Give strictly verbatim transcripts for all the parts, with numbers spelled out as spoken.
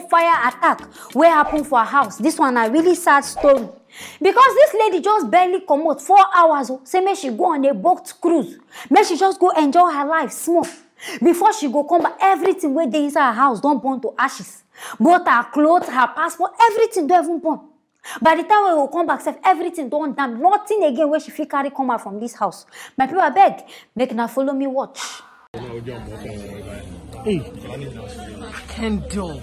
Fire attack wey happen for her house. This one na really sad story, because this lady just barely comot four hours o, say make she go on a boat cruise, make she just go enjoy her life small. Before she go come back, everything wey dey inside her house don burn to ashes. Both her clothes, her passport, everything don even burn. By the time we go come back sef, everything don damp. Nothing again wey she fit carry come out from this house. My people, abeg, make una follow me watch. Hey, Kendall.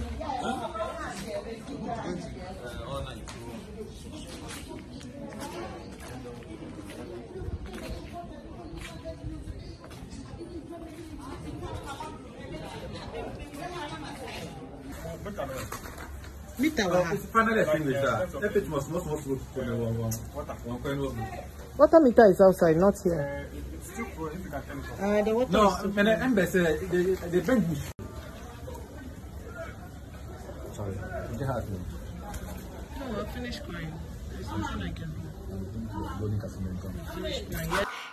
Meet our house. Finally, I think we shall. If it was not supposed to go to one, one, one coin was. Water meter is outside, not here. Uh, the water No, is too man, cold. I'm better. They, they bring me. Sorry, it hurt me. No, I finished crying. There's nothing I can do.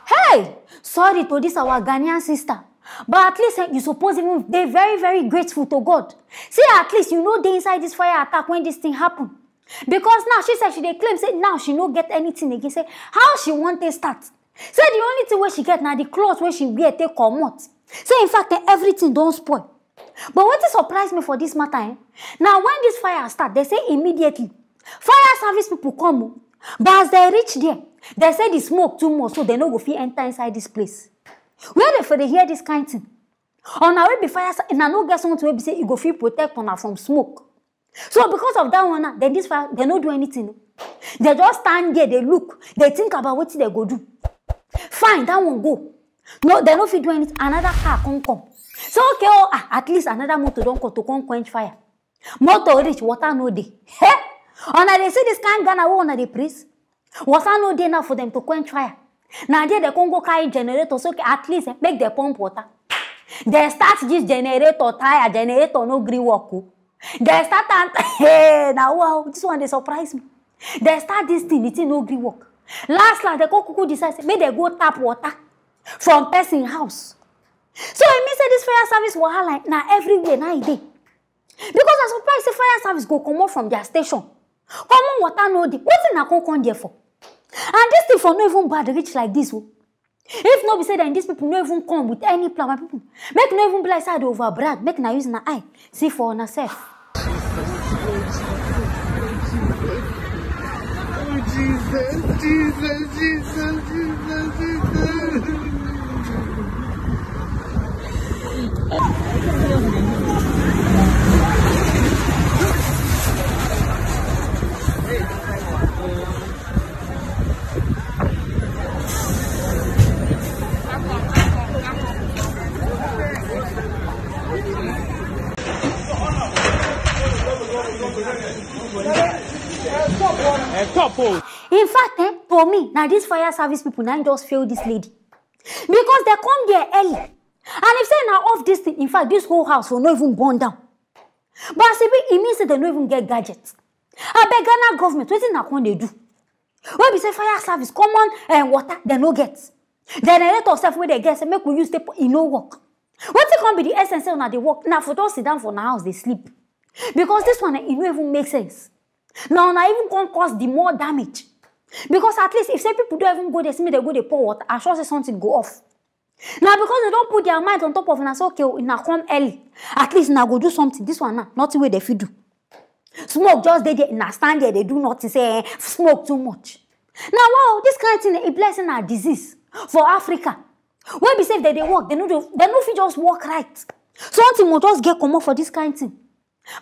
Hey! Sorry to this our Ghanaian sister. But at least, eh, you suppose even dey very, very grateful to God. See, at least you no dey inside this fire attack when this thing happen. Because now she said she dey claim say now she no get anything again. Say how she wan take start. Say the only thing wey she get na the cloth wey she wear take comot. Say in fact, eh, everything don spoil. But wetin surprise me for this matter, eh? Na when this fire start, they say immediately fire service people come o. But as they reach there, they say the smoke too much, so they no go fit enter inside this place. Where they for dey hear this kind thing? Una wey be fire, una no get something wey be say e go fit protect una from smoke. So because of that one now, then this fire, they no do anything o. They just stand there, they look, they think about wetin they go do. Fine, that one go. No, they no fit do anything. Another car come come. So okay, oh, ah, at least another motor don come to come quench fire. Motor reach, water no dey. Hey! Una dey see this kind Ghana wey una dey praise? Water no dey now for them to quench fire. Na there they come go carry generator, so okay, at least, eh, make they pump water. They start this generator tire, generator no gree work o. They start am, hey, na wow, this one dey surprise me. They start this thing, the thing no gree work. Last last, they come kuku decide say make they go tap water from person house. So e mean say this fire service wahala na everywhere na e dey. Because I surprise say fire service go comot from their station. Common water no dey. Wetin una come come there for? And this thing for no even bad reach like this o. If no be say then these people no even come with any plan, my people, make no even be like say I dey over brag. Make una use una eye see for una self. Oh, Jesus, Jesus, Jesus, Jesus, Jesus. Eh, top o. In fact, eh, to me, na this fire service people na just fail this lady. Because they come there early. And if say na off this thing, in fact, this whole house will not even burn down. But as e be, e mean say they no even get gadget. Abeg, Ghana government, wetin una come dey do? Wey be say fire service, common, eh, water, they no get. Generator sef wey they get, say make we use take, e no work. Wetin come be the essence say una dey work? Na for just sit down for una house dey sleep. Because this one, eh, e no even make sense. Na una even come cause the more damage. Because at least if say people don even go there, say make they go dey pour water, I sure say something go off. Na because they don put their mind on top of una, say okay o, una come early. At least una go do something. This one now, nothing wey they fit do. Smoke just dey there, una stand there, they do nothing, say, eh, smoke too much. Now, wow, this kind thing, e blessing na disease for Africa. Wey be say if they dey work, they no dey, they no fit just work right. Something will just get comot for this kind thing.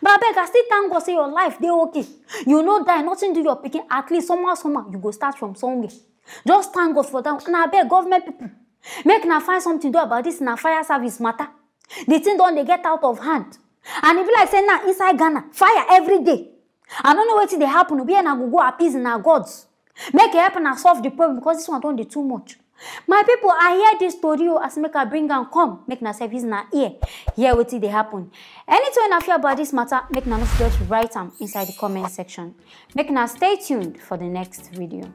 But abeg, I still thank God say your life dey okay. You no die, nothing do your pikin. At least somehow, somehow, you go start from somewhere. Just thank God for that. And abeg, government people, make una find something do about this una fire service matter. The thing don dey get out of hand. And e be like say now inside Ghana, fire every day. I no know wetin dey happen. Be una go go appease una gods. Make e help una solve the problem, because this one don dey too much. My people, I hear this story o, as make I bring am come, make una service na ear. Hear wetin dey happen. Anything una feel about this matter, make una no forget to write am inside the comment section. Make una stay tuned for the next video.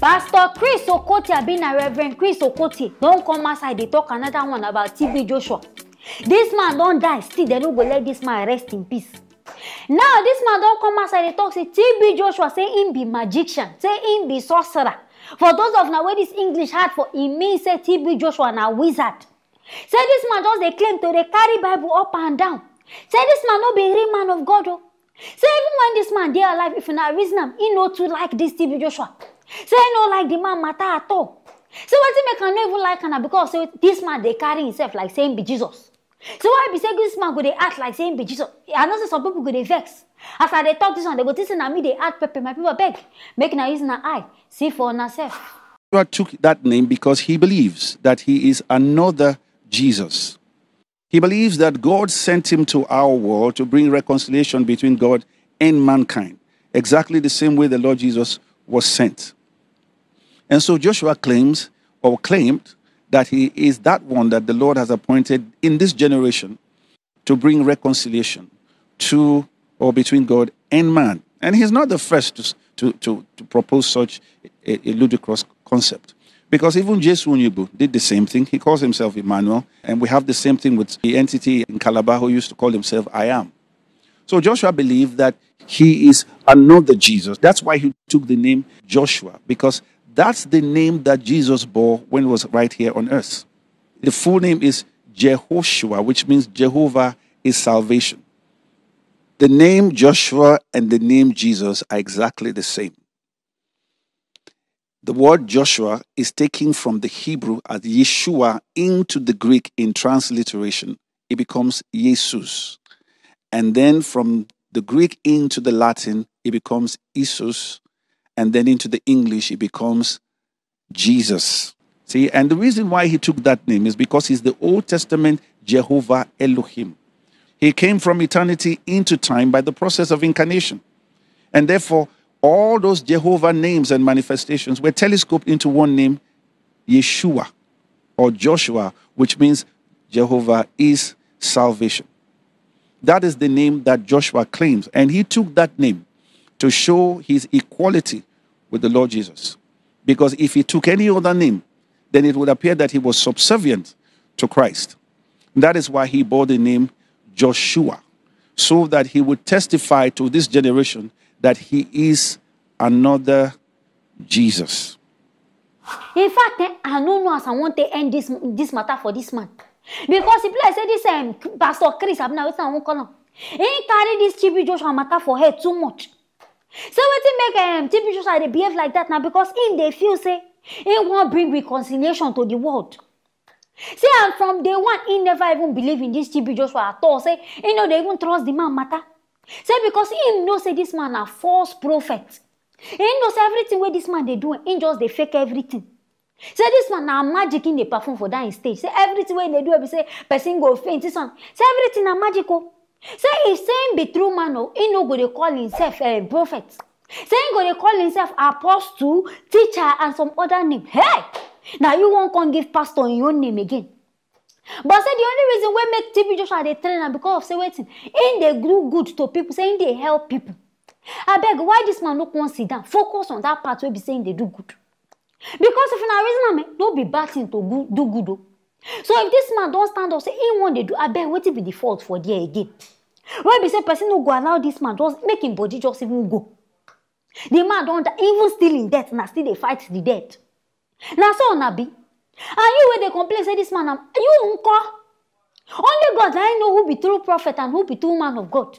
Pastor Chris Okotie, abi na Reverend Chris Okotie, don come outside dey talk another one about T B Joshua. This man don die, still dem no go let this man rest in peace. Now this man don come outside dey talk say T B Joshua say him be magician, say him be sorcerer. For those of una wey this English hard for, e mean say T B Joshua na wizard. Say this man just dey claim to dey carry Bible up and down. Say this man no be real man of God o. Say even when this man dey alive, if una reason am, he no too like this T B Joshua. Say he no like the man matter at all. Say wetin make am no even like am na because say this man dey carry himself like say him be Jesus. So why be say this man go dey act like say him be Jesus? I know say some people go dey vex. As I dey talk this one, they go think say na me dey add pepper. My people, abeg, make una use una eye see for una sef. Joshua took that name because he believes that he is another Jesus. He believes that God sent him to our world to bring reconciliation between God and mankind, exactly the same way the Lord Jesus was sent. And so Joshua claims or claimed that he is that one that the Lord has appointed in this generation to bring reconciliation to or between God and man. And he's not the first to, to, to, to propose such a, a ludicrous concept. Because even Jesu Onyibo did the same thing. He calls himself Emmanuel. And we have the same thing with the entity in Calabar who used to call himself I Am. So Joshua believed that he is another Jesus. That's why he took the name Joshua, because that's the name that Jesus bore when he was right here on earth. The full name is Jehoshua, which means Jehovah is salvation. The name Joshua and the name Jesus are exactly the same. The word Joshua is taken from the Hebrew as Yeshua into the Greek in transliteration. It becomes Jesus. And then from the Greek into the Latin, it becomes Isus. And then into the English, it becomes Jesus. See, and the reason why he took that name is because he's the Old Testament Jehovah Elohim. He came from eternity into time by the process of incarnation. And therefore, all those Jehovah names and manifestations were telescoped into one name, Yeshua or Joshua, which means Jehovah is salvation. That is the name that Joshua claims. And he took that name to show his equality with the Lord Jesus. Because if he took any other name, then it would appear that he was subservient to Christ. That is why he bore the name Joshua, so that he would testify to this generation that he is another Jesus. In fact, eh, I no know as I wan take end this this matter for this man, because e be like say this um, Pastor Chris, abi na wetin I wan call am, he carry this T B Joshua matter for head too much. Say wetin make um, T B Joshua dey behave like that na because him dey feel say he wan bring reconciliation to the world. Say and from day one he never even believe in this T B Joshua at all. Say he no dey even trust the man matter. Say because he know say this man na false prophet. He know say everything wey this man dey do, he just dey fake everything. Say this man na magic he dey perform for that him stage. Say everything wey he dey do, be say person go faint. This one, say everything na magic o. Say if say him be true man o, he no go dey call himself um, prophet. Say him go dey call himself apostle, teacher, and some other name. Hey, na you wan come give pastor him own name again? But say the only reason wey make T B Joshua dey train am because of say wetin, he dey do good to people, say he dey help people. Abeg, why this man no come sit down, focus on that part wey be say he dey do good? Because if una reason am, eh, no be bad thing to go, do good o. So if this man don stand up say he wan dey do, abeg, wetin be the fault for there again? Wey be say person no go allow this man just make him body just even go. The man don die, even still in death, na still dey fight the death. Na so una be. And you wey dey complain say this man na you nko. Only God na him know who be true prophet and who be true man of God.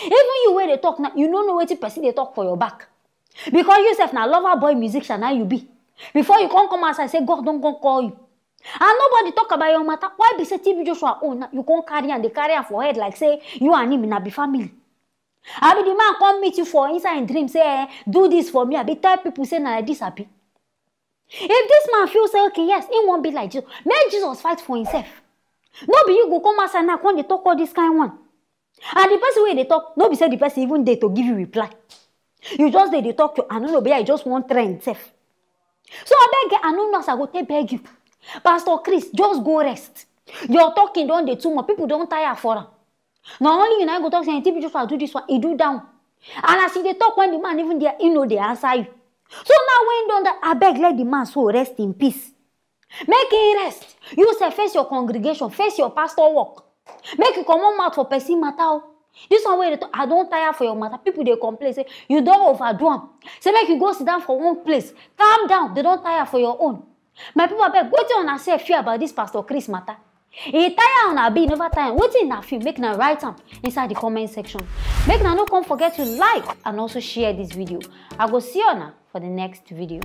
Even you wey dey talk now, you no know wetin person dey talk for your back. Because you sef na lover boy musician na you be. Before you come come outside say God don come call you. And nobody talk about your matter. Why be say T B Joshua own now? You come carry am, dey carry am for head like say you and him na be family. Abi the man come meet you for inside him dream say eh, do this for me, abi tell people say na like this abi. If this man feel say okay, yes, he wan be like Jesus, make Jesus fight for himself. No be you go come outside now come dey talk all this kind one. And the person wey dey talk, no be say the person even dey to give you reply. You just dey dey talk to, I no know, be I just wan trend sef. So abeg, I no know as I go take beg you. Pastor Chris, just go rest. Your talking don dey too much. People don tire for am. Na only you na go talk say T B Joshua do this one, he do down. And as you dey talk when the man even there, he no dey answer you. So now when he don die, abeg let the man soul rest in peace. Make him rest. You sef face your congregation, face your pastor work. Make you comot mouth for person matter o. This one wey you dey talk, I don tire for your matter. People dey complain say you don overdo am. Say make you go sit down for one place. Calm down. They don tire for your own. My people, abeg, wetin una sef feel about this Pastor Chris matter? E tire una abi e never tire? Wetin una feel? Make una write am inside the comment section. Make una no come forget to like and also share this video. I go see una for the next video.